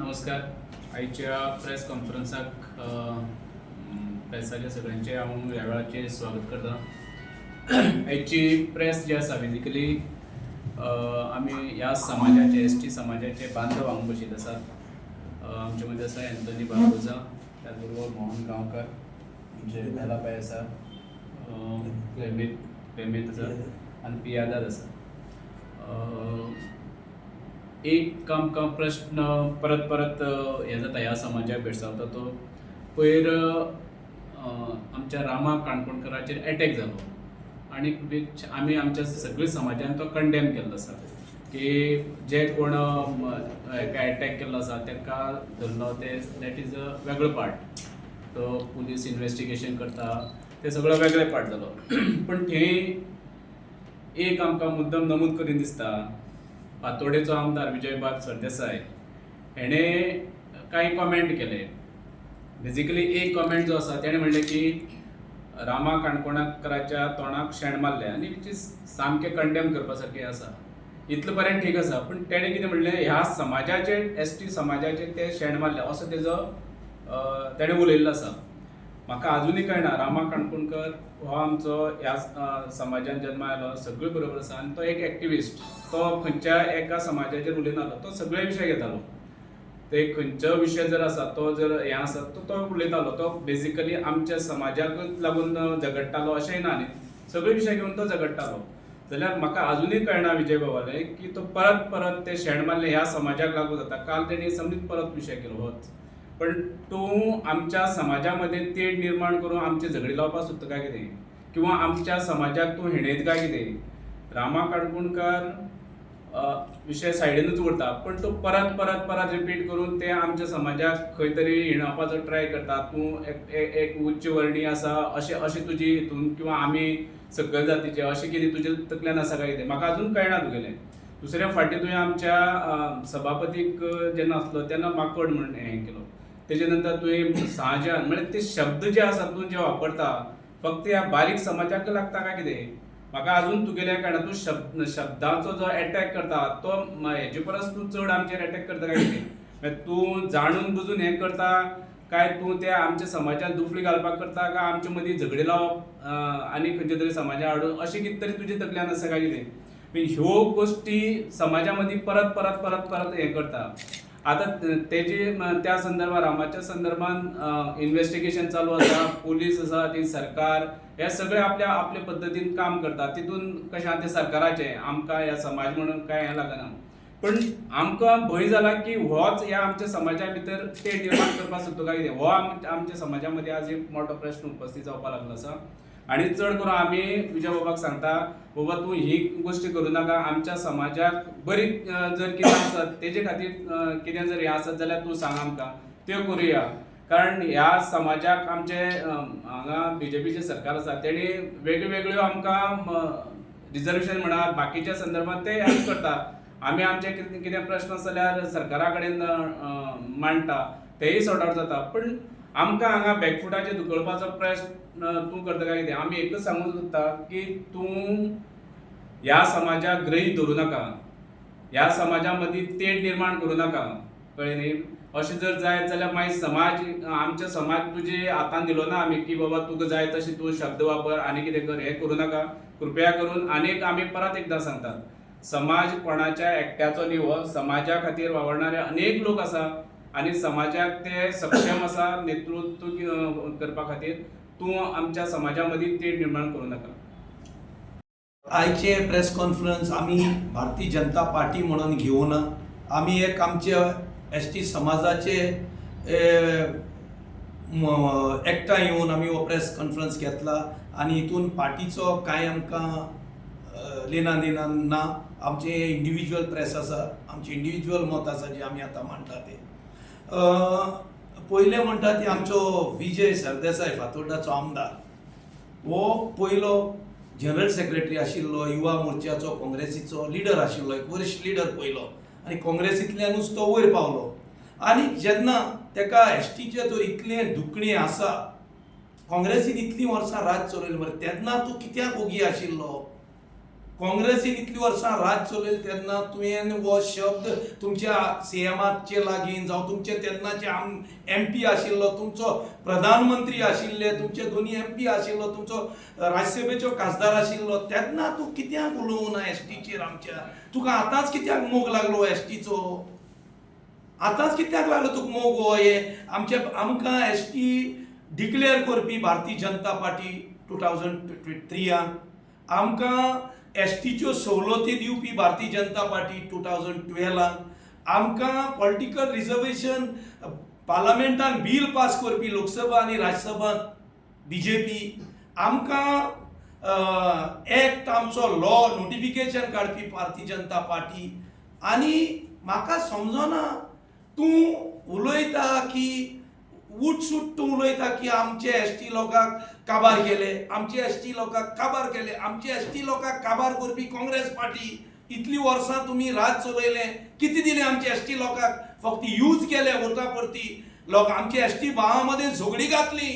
नमस्कार. आयच्या प्रेस कॉन्फरन्साक प्रेसाच्या सगळ्यांचे हांव ह्या वेळाचेर स्वागत करता. आयची प्रेस जी आसा, बेजिकली आमी ह्या समाजाचे, एसटी समाजाचे बांधव हांगा बशिल्ले आसात. आमचे मदीं आसा एंथनी बार्बोजा, त्याच बरोबर मोहन गांवकर, आमचे बेलाबाय आसा, क्लेमेत क्लेमेत आसा आनी पियादाद आसा. एक आमकां प्रश्न परत परत हें जाता, ह्या समाजाक भेडसावता तो पयर आमच्या रामा काणकोणकराचेर एटॅक जालो आनी which आमी आमच्या सगळे समाजान तो कंडेम केल्लो आसा की जे कोण हेका एटॅक केल्लो आसा ताका धरलो ते, that is a वेगळो पार्ट. तो पुलीस इन्वेस्टिगेशन करता, ते सगळो वेगळे पार्ट जालो. पण थंय एक आमकां मुद्दम नमूद करीन दिसता, फातोडेचो आमदार विजयबाब सरदेसाय हेणे कांय कॉमेंट केले. बेजिकली एक कॉमेंट जो आसा, तेणें म्हणलें की रामा काणकोणकराच्या तोंडाक शेण मारलें आनी which is सामकें कंडेम करपा सारकें आसा. इतलें पर्यंत ठीक आसा, पूण तेणें कितें म्हणलें, ह्या समाजाचे, एसटी समाजाचे ते शेण मारलें असो तेजो तेणें उलयल्लो आसा. म्हाका आजुनूय कळना, रामा काणकोणकर हो आमचो ह्या समाजान जल्मा आयलो, सगळें बरोबर आसा आनी तो एक एक्टिविस्ट. तो खंयच्या एका समाजाचेर उलयनासलो, तो सगळे विशय घेतालो. ते खंयचो विशय जर आसा, तो जर हें आसा, तो तो उलयतालो. तो बेजिकली आमच्या समाजाकच लागून झगडटालो अशेंय ना न्ही, सगळे विशय घेवन तो झगडटालो. जाल्यार म्हाका आजुनूय कळना विजय बाबालें की तो परत परत ते शेण मारलें ह्या समाजाक लागू जाता. काल तेणी समजीत परत विशय केलो होच, पण तूं आमच्या समाजा मदें तेढ निर्माण करून आमचे झगडी लावपाक सोदता काय कितें, किंवा आमच्या समाजाक तूं हिणयता काय कितें? रामा काणकोणकर विशय सायडीनूच उरता, पण तो परत परत परत रिपीट करून ते आमच्या समाजाक खंय तरी हिणोवपाचो ट्राय करता. तूं एक एक एक उच्च वर्णी आसा अशें अशें तुजी हितून, किंवा आमी सकयल जातीचे अशें कितें तुजे तकल्यान आसा काय कितें, म्हाका अजून कळना तुगेलें. दुसऱ्या फावटी तुवें आमच्या सभापतीक जेन्ना आसलो तेन्ना माकड म्हण हें केलो. तेजे नंतर तुवें सहाजन म्हळ्यार ते शब्द जे आसा तूं जे वापरता, फक्त ह्या बारीक समाजाक लागता काय कितें, म्हाका अजून तुगेलें कळना. तूं शब्दाचो जो एटॅक करता तो हेजे परस तूं चड आमचेर एटॅक करता काय कितें? मागीर तूं जाणून बुजून हें करता काय, तूं ते आमच्या समाजान दुफळी घालपाक करता काय, आमचे मदीं झगडी लावप आनी खंयच्या तरी समाजा हाडून अशें कितें तरी तुजे तकल्यान आसा काय कितें? ह्यो गोश्टी समाजा मदीं परत परत परत परत हें करता. आतां तेजी त्या संदर्भात, रामाच्या संदर्भात इन्वेस्टिगेशन चालू आसा. पुलीस आसा ती, सरकार हे सगळे आपल्या आपले पद्दतीन काम करता. तितून कशें आहा तें सरकाराचें, आमकां ह्या समाज म्हणून कांय हें लागना. पण आमकां भंय जाला की होच ह्या आमच्या समाजा भितर ते निर्माण करपाक सोदता काय कितें, हो आमच्या समाजा मदीं आज एक मोठो प्रश्न उपस्थित जावपाक लागलो आसा. आनी चड करून आमी विजय बाबाक सांगता, बाबा तूं ही गोश्टी करूं नाका. आमच्या समाजाक बरी जर कितें आसत तेजे खातीर कितें जर हें आसत जाल्यार तूं सांग आमकां, त्यो करुया. कारण ह्या समाजाक आमचे हांगा बीजेपीचें सरकार आसा, तेणी वेगळ्यो वेगळ्यो आमकां रिजर्वेशन म्हणा, बाकीच्या संदर्भात ते हेल्प करता. आमी आमचे कितें कितें प्रश्न आसा जाल्यार सरकारा कडेन मांडटा, तेय सॉर्ट आवट जाता. पण आमकां हांगा बॅकफुटाचेर धुकलपाचो प्रश्न तूं करता काय कितें? आमी एकूच सांगूंक सोदता की तूं ह्या समाजाक गृहीत धरूं नाका, ह्या समाजा मदीं तेढ निर्माण करूं नाका. कळ्ळें न्ही? अशें जर जायत जाल्यार मागीर समाज, आमचे समाज तुजे हातान दिलो ना आमी की बाबा तुका जाय तशें तूं शब्द वापर आनी कितें कर. हें करूं नाका कृपया करून. आनीक आमी परत एकदां सांगतात, समाज कोणाच्या एकट्याचो न्ही. हो समाजा खातीर वावरणारे अनेक लोक आसा आनी समाजाक ते सक्षम आसा नेतृत्व करपा खातीर. तूं आमच्या समाजा मदीं तेढ निर्माण करूं नाका. आयचे प्रेस कॉन्फरन्स आमी भारतीय जनता पार्टी म्हणून घेवना. आमी एक आमच्या एसटी समाजाचे एकठांय येवन आमी हो प्रेस कॉन्फरन्स घेतला आनी हितून पार्टीचो कांय आमकां लेना देना ना. आमचे इंडिविज्युअल प्रेस आसा, आमचे इंडिविज्युअल मत आसा जे आमी आतां मांडटा ते. पयलें म्हणटा ती आमचो विजय सरदेसाय, फातोर्डाचो आमदार, हो पयलो जनरल सेक्रेटरी आशिल्लो युवा मोर्चाचो, काँग्रेसीचो लिडर आशिल्लो, एक वरिश्ठ लिडर पयलो आनी काँग्रेसींतल्यानूच तो वयर पावलो. आनी जेन्ना तेका एसटीचें जर इतलें दुखणें आसा, काँग्रेसीन इतलीं वर्सां राज चलयलें मरे, तेन्ना तूं कित्याक ओगी आशिल्लो? काँग्रेसीन इतलीं वर्सां राज चलयलें तेन्ना तुवें हो शब्द तुमच्या सीएमाचे लागीं जावं तुमचे तेन्नाचे आम एमपी आशिल्लो, तुमचो प्रधानमंत्री आशिल्ले, तुमचे दोनी एमपी आशिल्लो, तुमचो राज्यसभेचो खासदार आशिल्लो, तेन्ना तूं कित्याक उलोवंक ना एसटीचेर आमच्या? तुका आतांच कित्याक मोग लागलो एसटीचो? आतांच कित्याक लागलो तुका मोग हो? हे आमचे आमकां एसटी डिक्लेअर करपी भारतीय जनता पार्टी 2003यान, आमकां एसटीच्यो सवलती दिवपी भारतीय जनता पार्टी 2012यान, आमकां पॉलिटिकल रिजर्वेशन पार्लमेंटान बील पास करपी लोकसभा आनी राज्यसभात बीजेपी, आमकां एक्ट आमचो लॉ नोटिफिकेशन काडपी भारतीय जनता पार्टी. आनी म्हाका समजना, तूं उलयता की उठसूट तूं उलयता की आमचे एसटी लोकांक काबार केले, आमचे एसटी लोकांक काबार केले. आमचे एसटी लोकांक काबार करपी काँग्रेस पार्टी. इतलीं वर्सां तुमी राज चलयलें, कितें दिलें आमचे एसटी लोकांक? फक्त यूज केले वोटां पुरती. लोक आमचे एसटी भावां मदें झगडीं घातली.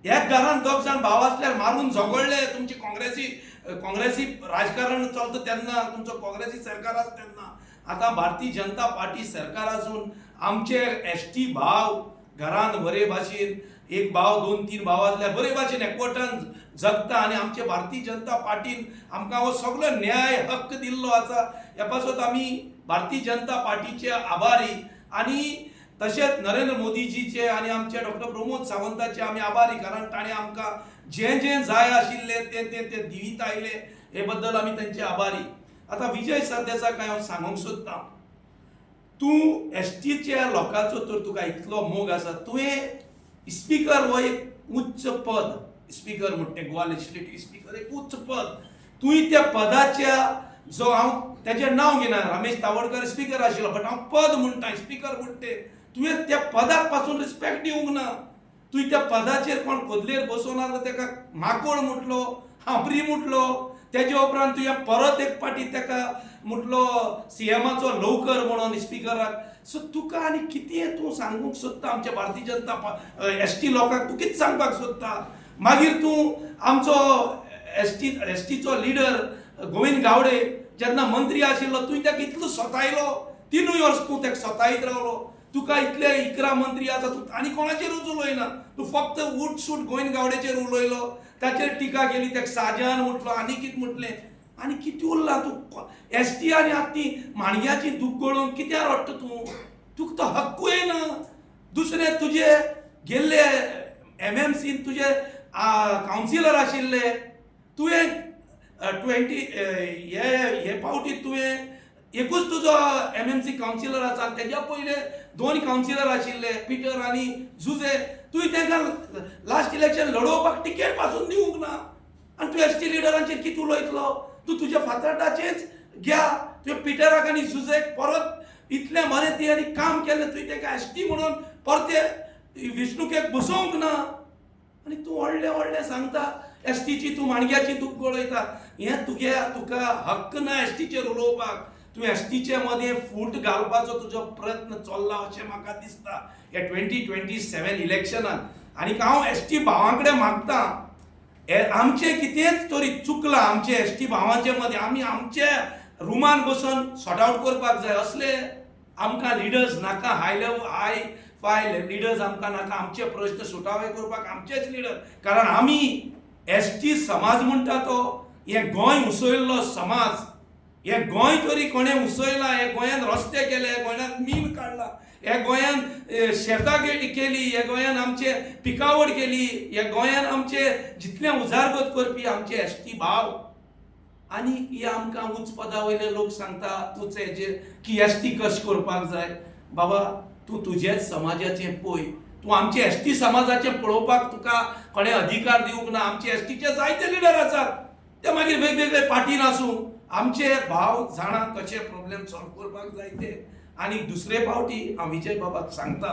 एक घरान दोग जाण भाव आसल्यार मारून झगडले. तुमची काँग्रेसी काँग्रेसी राजकारण चलता तेन्ना, तुमचो काँग्रेसी सरकार आसा तेन्ना. आतां भारतीय जनता पार्टी सरकार आसून आमचे एसटी भाव घरान बरे भाशेन, एक भाव दोन तीन भाव आसल्यार बरे भाशेन एकवटान जगता. आनी आमचे भारतीय जनता पार्टीन आमकां हो सगलो न्याय हक्क दिल्लो आसा. ह्या पासत आमी भारतीय जनता पार्टीचे आभारी आनी तशेंच नरेंद्र मोदीजीचे आनी आमचे डॉक्टर प्रमोद सावंताचे आमी आभारी, कारण ताणें आमकां जें जें जाय आशिल्लें तें तें तें दिवीत आयले. हे बद्दल आमी तेंचे आभारी. आतां विजय सरदेसाय काय हांव सांगूंक सोदतां, तूं एसटीच्या लोकांचो तर तुका इतलो मोग आसा, तुवें स्पिकर हो एक उच्च पद, स्पिकर म्हणटा तें गोवा लेजिस्लेटीव स्पिकर एक उच्च पद, तुवें त्या पदाच्या जो हांव तेजें नांव घेना, रमेश तावडकर स्पिकर आशिल्लो, बट हांव पद म्हणटा, स्पिकर म्हणटे, तुवें त्या पदाक पासून रिस्पेक्ट दिवंक ना. तुवें त्या पदाचेर कोण कदलेर बसोवन आसलो तेका माकोड म्हटलो, हांपरी म्हटलो. तेजे उपरांत तुवें परत एक फावटी तेका म्हटलो सीएमाचो लवकर म्हणून स्पिकराक. सो तुका आनी कितें तूं सांगूंक सोदता आमच्या भारतीय जनता एसटी लोकांक? तूं कितें सांगपाक सोदता? मागीर तूं आमचो एसटीचो लिडर गोविंद गावडे जेन्ना मंत्री आशिल्लो, तुवें ताका इतलो सतायलो, 3 वर्स तूं ताका सतायत रावलो. तुका इतले 11 मंत्री आसा, तूं आनी कोणाचेरूच उलयना, तूं फक्त उठ सूट गोविंद गावडेचेर उलयलो, ताचेर टिका केली, ताका साजन म्हटलो आनी कितें म्हटलें आनी कितें उरलां तूं एसटी आनी आतां ती माणग्याची दूख गळोवन कित्याक रडटा तूं? तुका तो हक्कूय ना. दुसरें, तुजे गेल्ले एमएमसीन तुजे कावन्सिलर आशिल्ले, तुवें 20 हे हे फावटी तुवें एकूच तुजो एमएमसी कावन्सिलर आसा. तेज्या पयले 2 कावन्सिलर आशिल्ले, पिटर आनी जुजे. तुवें तांकां लास्ट इलेक्शन लडोवपाक टिकेट पासून दिवंक ना आनी तूं एसटी लिडरांचेर कितें उलयतलो? तूं तुज्या फातर्डाचेच घ्या. तुवें पिटराक आनी जुजेक परत इतलें बरें ती आनी काम केलें, तुवें ताका एसटी म्हणून परते विष्णुकेक बसोवंक ना आनी तूं व्हडलें व्हडलें सांगता एसटीची, तूं माणग्याची दूख गळयता. हें तुगे तुका हक्क ना एसटीचेर उलोवपाक. तूं एसटीचे मदें फूट घालपाचो तुजो प्रयत्न चल्ला अशें म्हाका दिसता हे 2027 इलेक्शनान. आनी हांव एसटी भावां कडेन मागता, हे आमचें कितेंच तरी चुकलां आमचे एसटी भावांचे मदें, आमी आमचे रुमान बसून सॉर्ट आवट करपाक जाय. असले आमकां लिडर्स नाका, high level high fi leaders आमकां नाका. आमचे प्रश्न सुटावे करपाक आमचेच लिडर, कारण आमी एसटी समाज म्हणटा तो हे गोंय उसयल्लो समाज. हे गोंय तरी कोणें उसयलां? हे गोंयांत रस्ते केले, हे गोंयांत मीन काडला, हे गोंयांत शेतां केली, हे गोंयांत आमचे पिकावळ केली, हे गोंयांत आमचे जितलें उजारगत करपी आमचे एसटी भाव. आनी हे आमकां उच्च पदा वयले लोक सांगता तूंच हेजेर की एसटी कशें करपाक जाय. बाबा, तूं तुजेच समाजाचें पळय. तूं आमचे एसटी समाजाचें पळोवपाक तुका कोणें अधिकार दिवंक ना. आमचे एसटीचे जायते लिडर आसात, ते मागीर वेगवेगळे पार्टीन आसूं, आमचे भाव जाणा कशे प्रॉब्लेम सॉल्व करपाक जाय ते. आनी दुसरे फावटी हांव विजय बाबाक सांगता,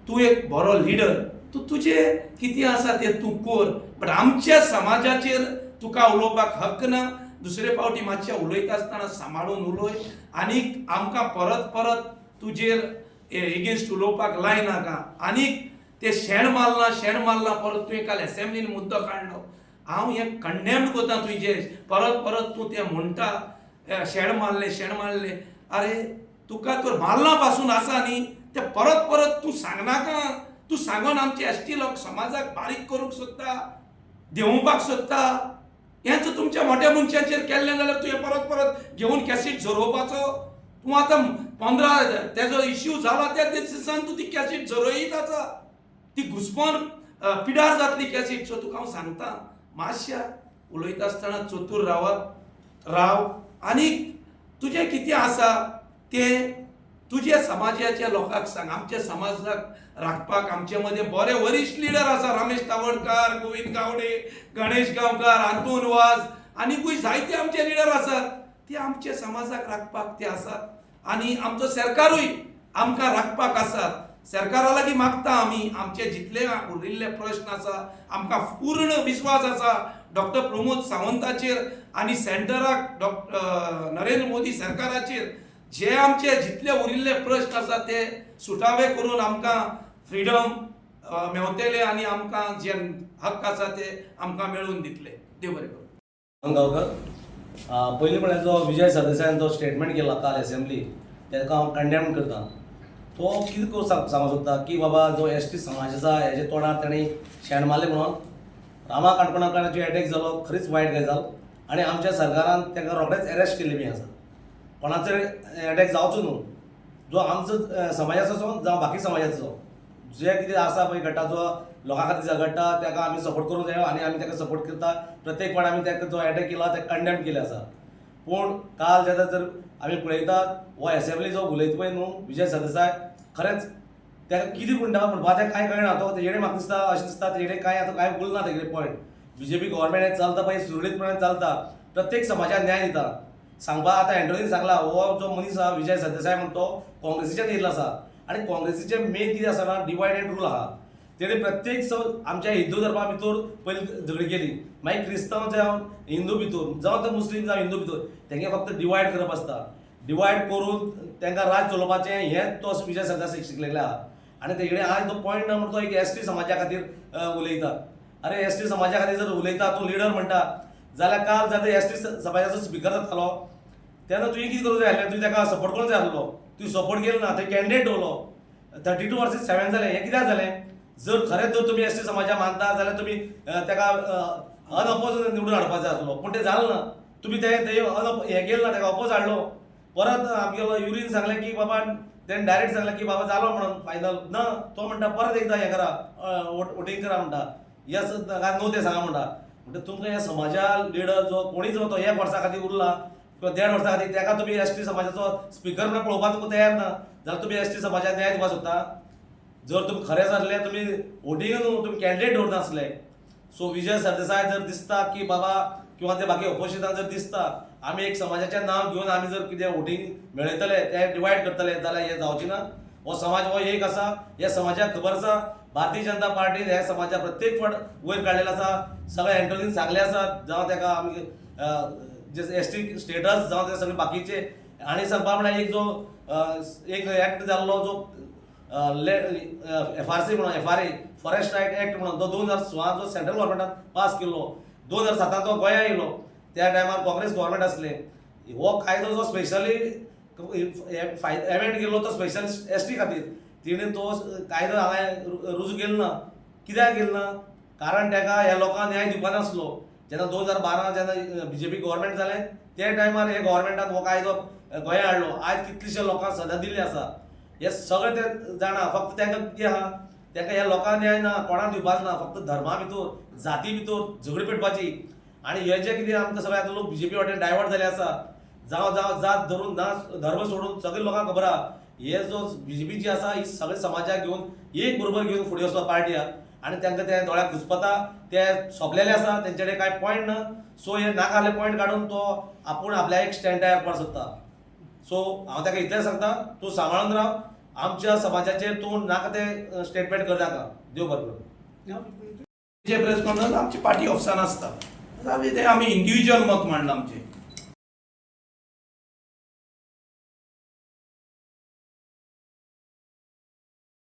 तूं एक बरो लिडर, तूं तुजें कितें आसा तें तूं कर, बट आमच्या समाजाचेर तुका उलोवपाक हक्क ना. दुसरे फावटी मातशें उलयता आसतना सांबाळून उलय आनी आमकां परत परत तुजेर एगेन्स्ट उलोवपाक लायनाका. आनीक ते शेण मारलां, शेण मारलां, परत तुवें काल एसेंब्लीन मुद्दो काडलो. हांव हें कंडेम करता तुजें. परत परत तूं तें म्हणटा, शेण मारलें, शेण मारलें. आरे, तुका तर मारला पासून आसा न्ही तें परत परत तूं सांगनाका. तूं सांगोन आमचे एसटी लोक समाजाक बारीक करूंक सोदता, देंवोवपाक सोदता. हेंच तुमच्या मोठ्या मनशाचेर केल्लें जाल्यार तुवें परत परत घेवन कॅसीट झरोवपाचो. तूं आतां 15 तेजो इश्यू जाला त्या दिसान तूं ती कॅसीट झरयत आसा. ती घुसपोन पिडार जातली कॅसीट. सो तुका हांव सांगता, मातशा उलयता आसतना चतूर रावात, राव. आनी तुजें कितें आसा तें तुज्या समाजाच्या लोकांक सांग. आमच्या समाजाक राखपाक आमचे मदें बरे वरिश्ठ लिडर आसा, रमेश तावडकार, गोविंद गावडे, गणेश गांवकार, आंतोन वाज, आनीकूय जायते आमचे लिडर आसात. ते आमच्या समाजाक राखपाक ते आसात आनी आमचो सरकारूय आमकां राखपाक आसात. सरकारा लागीं मागता आमी, आमचे जितले उरिल्ले प्रश्न आसा, आमकां पूर्ण विस्वास आसा डॉक्टर प्रमोद सावंताचेर आनी सेंटराक नरेंद्र मोदी सरकाराचेर. जे आमचे जितले उरिल्ले प्रश्न आसा ते सुटावे करून आमकां फ्रिडम मेवतले आनी आमकां जे हक्क आसा ते आमकां मेळोवन दितले. देव बरें करूं. गांवकर, पयलीं म्हळ्यार जो विजय सरदेसायान जो स्टेटमेंट केला काल एसेंब्ली, ताका हांव कंडेम करता. तो कितें करूं सांगूंक सोदता की बाबा जो एस टी समाज आसा हेजे तोंडार ताणें शेण मारलें म्हणून रामा काणकोणकाराचेर एटॅक जालो, खरीच वायट गजाल. आनी आमच्या सरकारान तांकां रोखडेच एरेस्ट केल्ले बी आसा. कोणाचेर एटॅक जावचो न्हू, जो आमचो समाजाचो आसूं जावं बाकी समाजाचो, जे कितें आसा पळय घडटा, जो लोकां खातीर झगडटा ताका आमी सपोर्ट करूंक जायो आनी आमी ताका सपोर्ट करता. प्रत्येक फावट आमी ताका जो एटॅक केला ताका कंडेम केले आसा. पूण काल जेन्ना जर आमी पळयतात, हो एसेंब्ली जो उलयता पळय न्हू विजय सरदेसाय, खरेंच ताका कितें म्हणटा म्हणपा तें कांय कळना. तो तेजे कडेन म्हाका दिसता, अशें दिसता, तेजे कडेन कांय आतां कांय उरना तेजे पॉयंट. बीजेपी गव्हर्मेंट हें चलता पळय, सुरळीतपणान चलता, प्रत्येक समाजाक न्याय दिता. सांगपा आतां एंटोनीन सांगला, हो जो मनीस आसा विजय सरदेसाय म्हण, तो काँग्रेसीच्यान येयल्लो आसा आनी काँग्रेसीचें मेन कितें आसा ना, डिवायड एंड रूल आहा. तेणे प्रत्येक आमच्या हिंदू धर्मा भितर पयलीं झगडी केली, मागीर क्रिस्तांव जावं हिंदू भितर जावं ते मुस्लीम जावं हिंदू भितर, तेंगे फक्त डिवायड करप आसता. डिवायड करून तांकां राज चलोवपाचें हें तो विजय सरदेसाय शिकलेले आहा. आनी तेजे कडेन आज तो पॉयंट ना म्हणून तो एक एस टी समाजा खातीर उलयता. अरे, एस टी समाजा खातीर जर उलयता तूं, लिडर म्हणटा जाल्यार काल जेन्ना एस टी समाजाचो स्पिकर जातालो तेन्ना तुवें कितें करूंक जाय आसलें? तुवें ताका सपोर्ट करूंक जाय आसलो. तुवें सपोर्ट केलो ना, थंय कॅन्डिडेट दवरलो. 32 वर्सेस 7 जालें. हें कित्याक जालें? जर खरेंच जर तुमी एस टी समाजा मानता जाल्यार तुमी ताका अनअपोज निवडून हाडपाक जाय आसलो, पूण तें जालें ना. तुमी ते ते अन हें केलें ना, ताका अपोज हाडलो. परत आमगेलो युरीन सांगलें की बाबा, तेणें डायरेक्ट सांगलें की बाबा जालो म्हणून फायनल ना. तो म्हणटा परत एकदां हें करा, वोटींग करा म्हणटा, येस काय नो तें सांगा म्हणटा. म्हणटा तुमकां ह्या समाजा लिडर जो कोणीय जो तो एक वर्सा खातीर उरला किंवा देड वर्सा खातीर, ताका तुमी एस टी समाजाचो स्पिकर म्हणून पळोवपाक तुमकां तयार ना जाल्यार तुमी एस टी समाजाक न्याय दिवपाक सोदता? जर तुमी खरेंच आसले, तुमी वोटींग न्हू, तुमी कॅन्डिडेट दवरनासले. सो विजय सरदेसाय जर दिसता की बाबा किंवा ते बाकी ओपोजिशनान जर दिसता आमी एक समाजाचें नांव घेवन आमी जर कितें वोटींग मेळयतले, ते डिवायड करतले जाल्यार हें जावचें ना. हो समाज हो एक आसा. ह्या समाजाक खबर आसा, भारतीय जनता पार्टीन ह्या समाजाक प्रत्येक फावट वयर काडलेलो आसा. सगळे एंटोनीन सांगले आसा, जावं ताका आमी जे एस टी स्टेटस जावं ते सगळे बाकीचे. आनी सांगपा म्हळ्यार एक जो एक एक्ट जाल्लो, जो एफआरसी म्हणून, एफआरए, फॉरेस्ट रायट एक्ट म्हणून, तो 2016 जो सेंट्रल गव्हर्मेंटान पास केल्लो, 2007 तो गोंया येयलो. त्या टायमार काँग्रेस गव्हर्मेंट आसलें. हो कायदो जो स्पेशली एमेंड केल्लो तो स्पेशल एस टी खातीर, तिणें तो कायदो हांगा रुजू केलो ना. कित्याक केलो ना? कारण ताका ह्या लोकांक न्याय दिवपा नासलो. जेन्ना 2012 जेन्ना बीजेपी गव्हर्मेंट जालें, त्या टायमार हे गव्हर्मेंटान हो कायदो गोंया हाडलो. आयज कितलेशे लोकांक सजा दिल्ली आसा, हे सगळे ते जाणा. फक्त तांकां कितें आहा, तांकां ह्या लोकांक न्याय ना, कोणाक दिवपाक ना. फक्त धर्मा भितर, जाती भितर झगडी पेटपाची. आनी हे जे कितें आमकां सगळे आतां लोक बीजेपी वाटेन डायवर्ट जाले आसा, जावं जावं जात धरून ना धर्म सोडून, सगळे लोकांक खबर आहा, हे जो बीजेपी जी आसा ही सगळे समाजाक घेवन, एक बरोबर घेवन फुडें वचपा पार्टी आहा. आनी तांकां ते दोळ्याक घुसपता, ते सोंपलेले आसा, तेंचे कडेन कांय पॉयंट ना. सो हे नाका पॉयंट काडून तो आपूण आपल्या एक स्टँड तयार करपाक सोदता. सो हांव ताका इतलें सांगता, तूं सांबाळून राव, आमच्या समाजाचेर तूं नाका ते स्टेटमेंट कर नाका. देव बरें करूं. जे प्रेस कॉन्फरन्स आमची पार्टी ऑफिसान आसता, ते आमी इंडिविज्युअल मत मांडलां आमचें.